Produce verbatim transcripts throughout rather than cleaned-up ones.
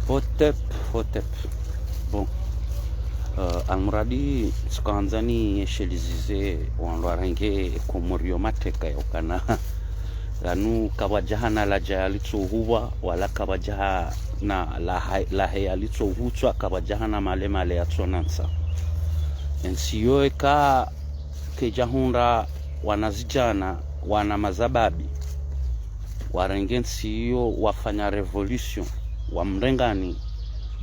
Hotep, hotep. Bon. Euh, almuradi, tsikandza niyeshelezeze wandru warenge Komori yo mateka ya ukana. Lanu kapvadjahana ladja yalitsohuwa, wala kapvadjahana laha-, lahe yalitsohutswa, kapvadjahana male male yatsonantsa. Entsi yo eka kedjahundra wanazidjana, wana mazababi, warenge ntsi yo wafanya révolution, wamrengani,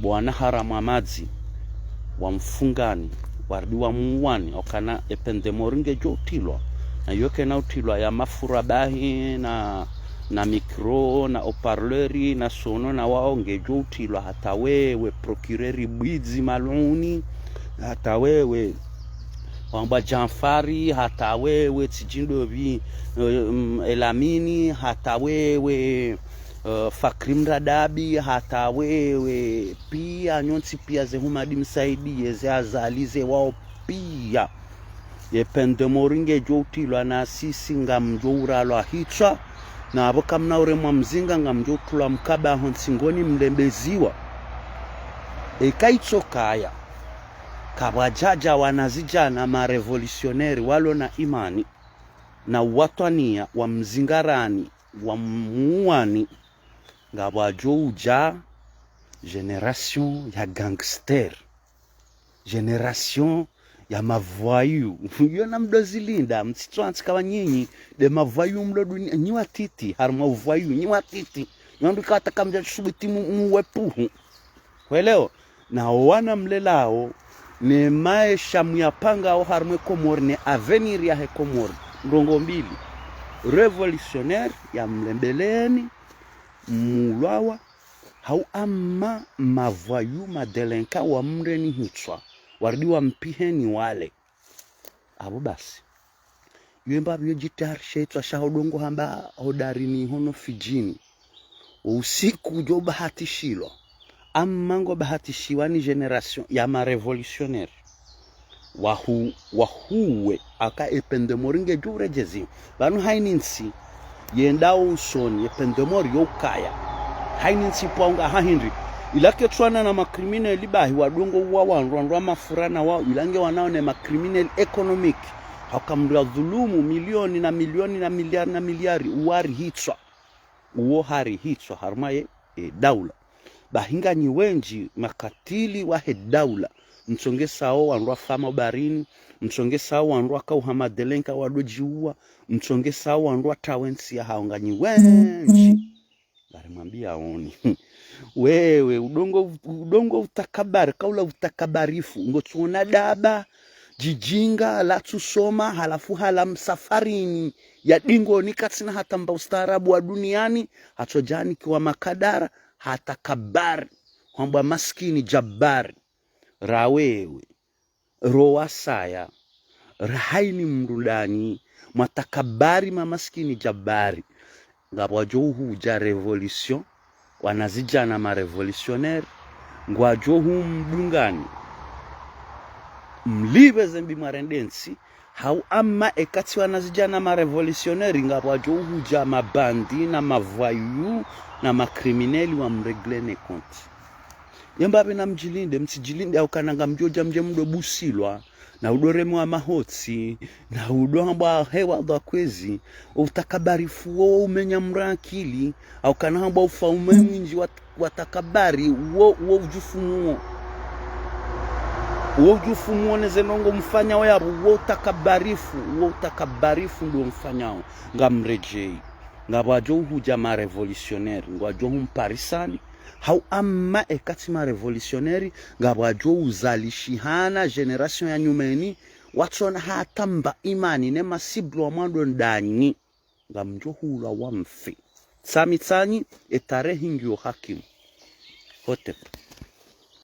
bwana haramu wa madzi, wamfungani, warudi wamuwani, okana ependemori ngedjo utilwa, na yo kena utilwa ya mafura bahi, na, na micro, na haut-parleur, na sono, na wao ngedjo utilwa, hata wewe procureur bwidzi maluni, hata wewe wambwa Janfari, hata wewe Tsidjindopvi, eh, mm, Elamini, hata wewe, eh, Fakri Mradabi, hata wewe pia, nyontsi pia ze Humadi Msaidie, ze Azali, ze wao pia. Ye pende mori ngedjo utilwa na sisi ngamdjo uralwa hitswa, na apvo kamna uremwa mzinga ngamdjo utulwa mkaba ho ntsingoni mlembeziwa. Eka itsokaya kapvwadjadja wanazidjana ma révolutionnaire walo na imani na uwatwaniya wa mzingarani wa muwani, ngapvwadjo udja génération ya gangster, génération ya mavoyou. Yo namdo zilinda, mtsitswantsi kapva nyinyi nde mavoyou mlo duniya, nyi watiti, harumwa uvoyou, nyi watiti. Nyi wandru kawataka mdja tsubuti mu-, muwe puhu. Kwelewa? Na owana mlelao, ne maesha muyapangao harumwa e Komori, ne avenir yahe Komori. Ndrongo mbili. Révolutionnaire ya mlembeleni, mulwawa, hau ama mavoyou, ma délinquant wa mreni hitswa, warudi wa mpiheni wale. Apvo basi. Yo mbapvi yo djitayarishe hitswa sha hodungo hamba hodarini hono Fidjini. Wo usiku udjo bahatishilwa. Ama ngo bahatishiwa ni génération ya ma révolutionnaire. Wahu-, wahuwe aka e pende mori ngedjo uredjezi. Pvanu haini ntsi yendao usoni, ye pende mori yo ukaya. Haini ntsi pvwa unga hahindri. Ila ketswana na ma criminel bahi wadungo uwa wandru, wandru wa mafura na wao, ila nge wanao ne ma criminel économique. Hauka mndru ya dhulumu milioni na milioni na miliari na miliari, uwo hari hitswa. Uwo hari hitswa, harumwa ye, e, daula. Bahi nganyi wendji makatili wahe daula. Mtsongesao wandru wa fama ubarini, mtsongesao wandru wa kauha ma délinquant wado djiuwa, mtsongesao wandru wa tawe ntsi yahao nganyi wendji. Bari mwambia oni. Wewe, udungo, udungo utakabari, kaula utakabarifu. Ngo tsona daba, djidjinga, latsu soma, halafu hala msafarini ya dingoni katsina hata mba ustaarabu wa duniani, hatsodjani kiwa makadara, hatakabari. Hwambwa maskini djabari. Ra wewe. Ro wasaya, ra haini mndru ndani, mwatakabari mamaskini djabari. Ngapvwadjo uhudja révolution, wanazidjana ma révolutionnaire, ngwadjo humdungani. Mlipve zembi mwarende ntsi, hau ama eka tsi wanazidjana ma révolutionnaire, ngapvwadjo uhudja mabandi na mavoyou na ma criminel wa mrégler ne compte. Ye mbapvi namdjilinde, mtsidjilinde, haukana ngamdjo dja mdje mdo busilwa, na udo remewa mahotsi, na udo hambwa hewa dha kwezi, utakabarifu wo umenya mndru akili, haukana hambwa ufaume mwindji wa, wa takabari, wo, wo udjufumuo. Wo udjufumuo ne ze ndrongo mfanyao yapvo, wo utakabarifu, wo utakabarifu ndo mfanyao, ngamredjei. Ngapvwadjo uhudja ma révolutionnaire, ngwadjo humparisani, hau ama eka tsi ma révolutionnaire, ngapvwadjo uzalishihana génération ya nyumeni, watsona hata mba imani ne ma cible wa mwando ndanyi, ngamdjo hulwa wa mfi. Tsami tsanyi, e tarehi ngiyo hakimu. Hotep.